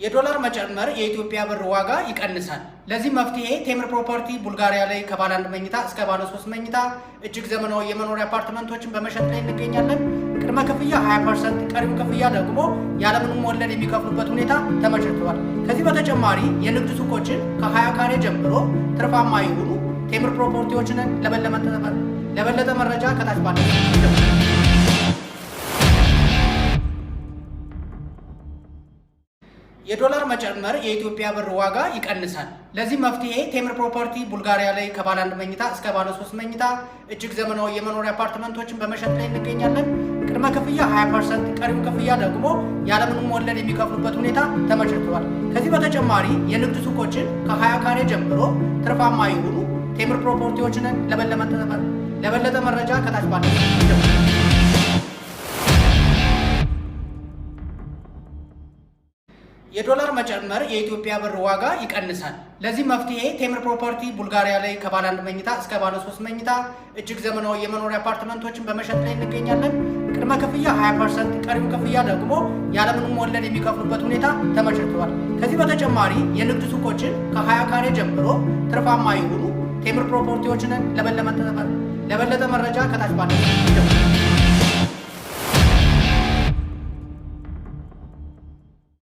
የዶላር መጨመር የኢትዮጵያ ብር ዋጋ ይቀንሳል። ለዚህ መፍትሄ ቴምር ፕሮፐርቲ ቡልጋሪያ ላይ ከባለ አንድ መኝታ እስከ ባለ ሶስት መኝታ እጅግ ዘመናዊ የመኖሪያ አፓርትመንቶችን በመሸጥ ላይ እንገኛለን። ቅድመ ክፍያ 20%፣ ቀሪው ክፍያ ደግሞ ያለምንም ወለድ የሚከፍሉበት ሁኔታ ተመቻችቷል። ከዚህ በተጨማሪ የንግድ ሱቆችን ከ20 ካሬ ጀምሮ ትርፋማ የሆኑ ቴምር ፕሮፐርቲዎችን ለበለጠ መረጃ ከታች ባለ የዶላር መጨመር የኢትዮጵያ ብር ዋጋ ይቀንሳል። ለዚህ መፍትሄ ቴምር ፕሮፐርቲ ቡልጋሪያ ላይ ከባለ አንድ መኝታ እስከ ባለ ሶስት መኝታ እጅግ ዘመናዊ የመኖሪያ አፓርትመንቶችን በመሸጥ ላይ እንገኛለን። ቅድመ ክፍያ 20%፣ ቀሪው ክፍያ ደግሞ ያለምንም ወለድ የሚከፍሉበት ሁኔታ ተመቻችቷል። ከዚህ በተጨማሪ የንግድ ሱቆችን ከ20 ካሬ ጀምሮ ትርፋማ የሆኑ ቴምር ፕሮፐርቲዎችን ለበለጠ መረጃ ከታች ባለ የዶላር መጨመር የኢትዮጵያ ብር ዋጋ ይቀንሳል። ለዚህ መፍትሄ ቴምር ፕሮፐርቲ ቡልጋሪያ ላይ ከባለ አንድ መኝታ እስከ ባለ ሶስት መኝታ እጅግ ዘመናዊ የመኖሪያ አፓርትመንቶችን በመሸጥ ላይ እንገኛለን። ቅድመ ክፍያ 20%፣ ቀሪው ክፍያ ደግሞ ያለምንም ወለድ የሚከፍሉበት ሁኔታ ተመቻችቷል። ከዚህ በተጨማሪ የንግድ ሱቆችን ከ20 ካሬ ጀምሮ ትርፋማ የሆኑ ቴምር ፕሮፐርቲዎችን ለበለጠ መረጃ ከታች ባለ